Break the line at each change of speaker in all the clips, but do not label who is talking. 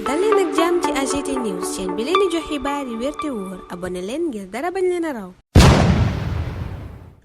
dal leen ak jàmm ci AGT News chaîne bi leen di jox xibaar yi wér te wóor abonné leen ngir dara bañ leen a raw.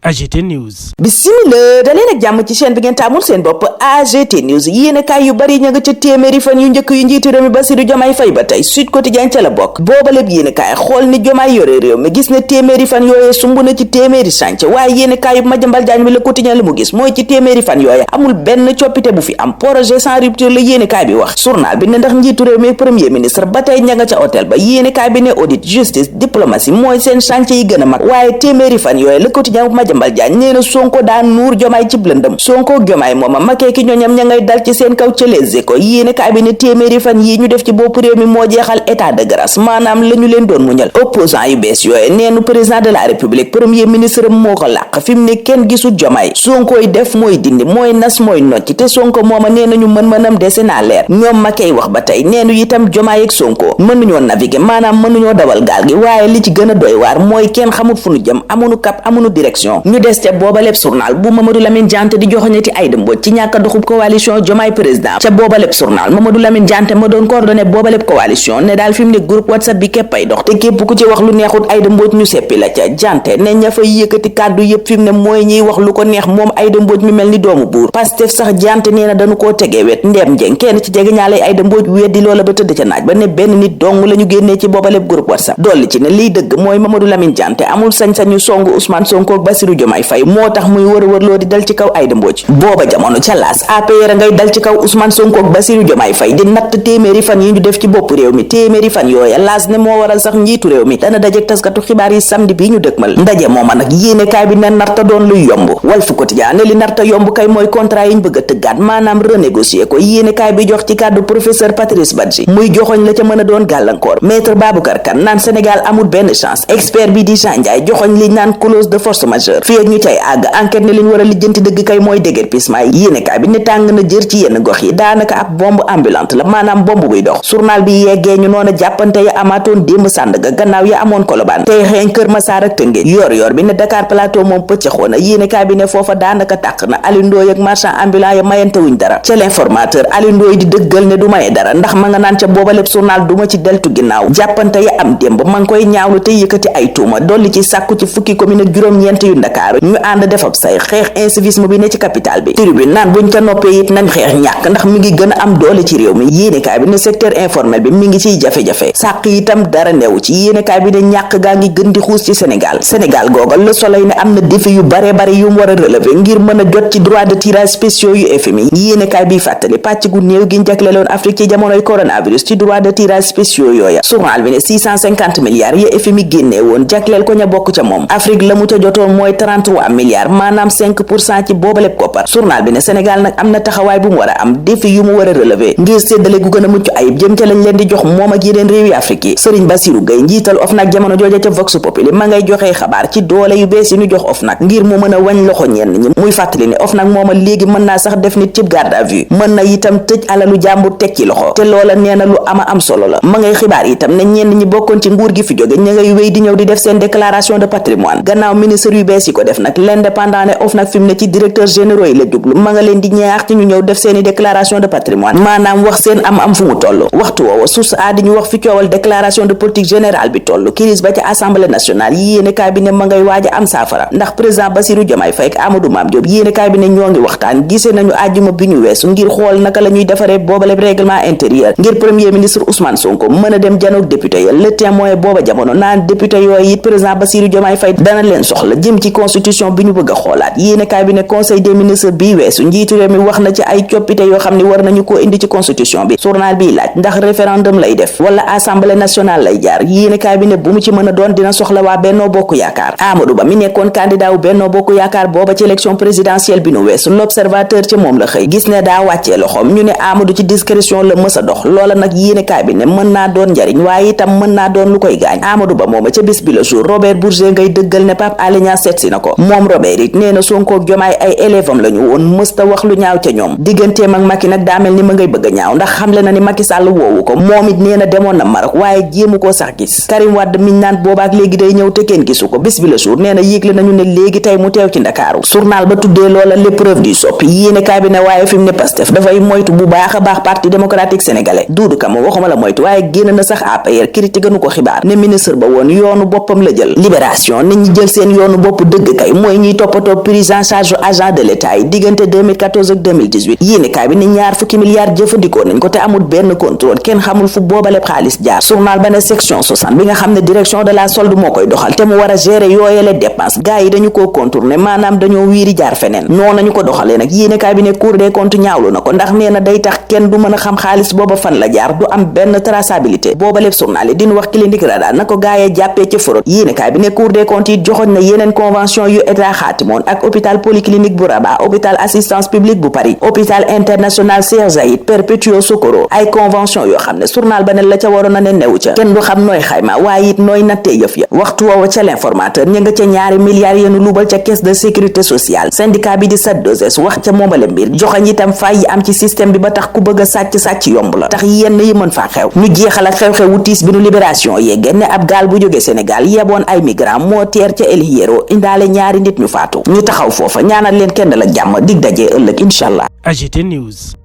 AGT News.
Bismillah daleen ak jàmm ci chaîne bi ngeen taamul seen bopp AGT News yéenekaay yu bari ña nga ca téeméeri fan yu njëkk yu njiitu réew mi Bassirou Diomaye Faye ba tey Sud Quotidien ca la bokk boobaleb yéenekaay xool ni Diomaye yore réew mi gis ne téeméeri fan yooye sumb na ci téeméeri sànc waaye yéenekaay yu Madiambal Diagne bi Le Quotidien li mu gis mooy ci téeméeri fan yooye amul benn coppite bu fi am projet sans rupture la yéenekaay bi wax journal bi ne ndax njiitu réew mi premier ministre ba tey ña nga ca hôtel ba yéenekaay bi ne audit justice diplomatie mooy seen chantier yi gën a mag waaye téeméeri fan yooye Le Quotidien bu Madiambal Diagne nee na Sonko daa nuur Diomaye ci lëndëm Sonko Diomaye mooma makee ki ñooñam ña ngay dal ci seen kaw ca Les Échos yéenekaay bi ne téeméeri fan yi ñu def ci bopp réew mi moo jeexal état de grâce maanaam la ñu leen doon muñal opposant yu bees yooye neenu président de la république premier ministre moo ko làq fi mu ne kenn gisul Diomaye Sonkoy def mooy dindi mooy nas mooy nocc te Sonko mooma nee nañu mën-mënam dese naa leer ñoom makey wax ba tey neenu itam Diomaye ak Sonko mënuñoo naviguer maanaam mënuñoo dawal gaal gi waaye li ci gën a doy waar mooy kenn xamul fu nu jëm amuñu cap amuñu direction ñu des ca booba lépp journal bu Mamadou Lamine Diante di joxoñati Aïda Mbodj ci ñàkk a doxub coalition Diomaye président ca booba lépp journal Mamadou Lamine Diante ma doon coordonné booba lépp coalition ne daal fi mu ne groupe WhatsApp bi képp ay dox te képp ku ci wax lu neexut Aïda Mbodj ñu seppi la ca Diante ne ña fay yëkkati kàddu yépp fi mu ne mooy ñiy wax lu ko neex moom Aïda Mbodj mi mel ni doomu buur Pastef sax Diante nee na dañu koo tegee wet ndeem njeng kenn ci jege ñaalay Aïda Mbodj weddi loola ba tëdd ca naaj ba ne benn nit dong la ñu génnee ci booba lépp groupe WhatsApp dolli ci ne liy dëgg mooy Mamadou Lamine Diante amul sañ-sañu songu Ousmane Sonko ak Bassirou Diomaye Faye moo tax muy wër-wërloo di dal ci kaw Aïda Mbodj booba jamono ca laas APR ngay dal ci kaw Ousmane Sonko ak Bassirou Diomaye Faye di natt téeméeri fan yi ñu def ci bopp réew mi téeméeri fan yooya laas ne moo waral sax njiitu réew mi dana dajeek taskatu xibaar yi samedi bi ñu dëkmal ndaje mooma nag yéenekaay bi ne narta doon luy yomb Walf Quotidien ne li narta yomb kay mooy contrat yi ñu bëgg a tëggaat maanaam renégocier ko yéenekaay bi jox ci kàddu professeur Patrice Badji muy joxoñ la ca mën a doon gàllankoor maître Baboucar Kane naan Sénégal amul benn chance expert bi di Jean Ndiaye joxoñ li naan clause de force majeure fii ak ñu cay àgg enquête ne li ñu war a lijjanti dëgg kay mooy déguerpissement yi yéenekaay bi ne tàng na jër ci yenn gox yi daanaka ab bombe ambulante la maanaam bombe buy dox journal bi yeggee ñu noona jàppante ya amaatoon démb Sandaga gannaaw ya amoon Colobane tey xeeñ Kër Massar ak Tëngéej yor bi ne Dakar Plateau moom pëccëxoona yéenekaay bi ne foofa daanaka tàq na Aliou Ndoye ak marchand ambulant ya mayante wuñ dara ca l'informateur Aliou Ndoye di dëggal ne du maye dara ndax ma nga naan ca booba lépp journal duma ci deltu ginnaaw jàppante ya am démb ma ngi koy ñaawlu te yëkkati ay tuuma dolli ci sàkku ci fukki commune ak juróom-ñeent yu Ndakaaru ñu ànd defab say xeex incivisme bi ne ci capital bi tribune naan buñ ca noppee it nañ xeex ñàkk ndax mi ngi gën a am doole ci réew mi yéenekaay bi ne secteur informel bi mi ngi ciy jafe-jafe sàq itam dara neew ci yéenekaay bi ne ñàkk gaa ngi gën di xuus ci Sénégal googal Le Soleil ne am na défi yu bare yu mu war a relever ngir mën a jot ci droit de tirage spéciaux yu FMI yéenekaay bi fàttali pàcc gu néew gi njagleeloon Afrique ci jamonoy coronavirus ci droit de tirage spéciaux yooya journal bi ne 650 milliards ya FMI génnee woon jagleel ko ña bokk ca moom Afrique la mu ca jotoon mooy 33 milliards maanaam 5% ci boobaleb koppar journal bi ne Sénégal nag am na taxawaay bu mu war a am défi yu mu war a relever ngir séddale gu gën a mucc ayib jëm ca lañ leen di jox moom ak yeneen réewi Afrique yi Serigne Bassirou Gueye njiital OFNAC jamono jooja ca Vox Populi ma ngay joxee xabaar ci doole yu bees yi ñu jox OFNAC ngir mu mën a wañ loxo ñenn ñi muy fàttali ne OFNAC mooma léegi mën naa sax def nit ci garde à vue mën na itam tëj alalu jàmbur teg ci loxo te loola nee na lu ama am solo la ma ngay xibaar itam ne ñenn ñi bokkoon ci nguur gi fi jóge ña ngay wéy di ñëw di def seen déclaration de patrimoine gannaaw ministre yu bees yi ko def nag l'indépendant ne OFNAC fi mu ne ci directeur généraux yi la jublu ma nga leen di ñaax ci ñu ñëw def seeni déclaration de patrimoine maanaam wax seen am fu mu toll waxtu woowa source a di ñu wax fi coowal déclaration de politique générale bi toll crise ba ca assemblée nationale yi yéenekaay bi ne ma ngay waaj a am saafara ndax président Bassirou Diomaye Faye ak Amadou Mame Diop yéenekaay bi ne ñoo ngi waxtaan gisee nañu àjjuma bi ñu weesu ngir xool naka la ñuy defaree boobale règlement intérieur ngir premier ministre Ousmane Sonko mën a dem janoog député ya le témoin booba jamono naan député yooyu it président Bassirou Diomaye Faye dana leen soxla jëm ci constitution bi ñu bëgg a xoolaat yéenekaay bi ne conseil des ministres bi weesu njiitu réew mi wax na ci ay coppite yoo xam ne war nañu koo indi ci constitution bi journal bi laaj ndax référendum lay def wala assemblée nationale lay jaar yéenekaay bi ne bu mu ci mën a doon dina soxla waa Benno Bokk Yaakaar Amadou Ba mi nekkoon candidat wu Benno Bokk Yaakaar booba ci élection présidentielle bi nu weesu l'observateur ci moom la xëy gis ne daa wàccee loxoom ñu ne Amadou ci discrétion la mës a dox loola nag yéenekaay bi ne mën naa doon njariñ waaye itam mën naa doon lu koy gaañ Amadou Ba mooma ca bis bi le jour Robert Bourget ngay dëggal ne Pape Alé Niang seetsi si na ko. moom Robert it nee na Sonko ak Jomaay ay élève am la ñu woon mësta wax lu ñaaw ca ñoom. digganteem ak Macky nag daa mel ni ma ngay bëgg a ñaaw ndax xamle na ni Macky Sall woowu ko. moom it nee na demoon na Maroc waaye jéemu koo sax gis. Karim Wade miñ naan boobaak léegi day ñëw te kenn gisu ko. bis bi le jour nee na yéegle nañu ne léegi tey mu teew ci Ndakaaru. journal ba tuddee loola l'épreuve du soppi yéene kaay bi ne waaye fi mu ne Pastef dafay moytu bu baax a baax parti démocratique sénégalais. Doudou Ka moom waxuma la moytu waaye génn na sax APR critique gënu ko xibaar ne ministre ba woon yoonu boppam la jël. libération nit ñi jël seen yoonu bopp dëgg kay mooy ñuy toppatoo prise en charge agent de l'état yi diggante 2014 ak 2018 yéene kaay bi ne ñaar fukki milliards jëfandikoo nañ ko te amul benn contrôle kenn xamul fu boobaleb xaalis jaar. journal ba ne section 60 bi nga xam ne direction de la solde moo koy doxal te mu war a gérer yooyele dépense gars yi dañu koo contourner maanaam dañoo wiiri jaar feneen noonu nañu ko doxalee nag yéene kaay bi ne cour des comptes ñaawlu na ko ndax nee na day tax kenn du mën a xam xaalis booba fan la jaar du am benn traçabilité boobaleb journal yi dina wax clinique radar na ko gaayee jàppee ci forot yéene kaay bi ne cour des comptes yi joxoñ na yeneen convention yu état xaatimoon ak hôpital polyclinique bu Rabat hôpital assistance publique bu Paris hôpital international Cheikh Zayed Perpétuo Socorro ay convention yoo xam ne journal ba ne la ca waroon a ne newu ca kenn du xam nooy xayma waaye it nooy nattee yëf ya waxtu woowa ca l'informateur ña nga ca ñaari milliards yenu lubal ca caisse de sécurité sociale syndicat bi di SAT2S wax ca moomale mbir joxañ itam fay yi am ci système bi ba tax ku bëgg a sàcc yomb la tax yenn yi mën faa xew ñu jeexal ak xew-xewu tiis bi nu libération yegge ne ab gaal bu jóge Sénégal yeboon ay migrants moo teer ca El Hierro indaale ñaari nit ñu faatu ñu taxaw foofa ñaanal leen kenn la jàmm dig daje ëllëg incha allah.
AGT News.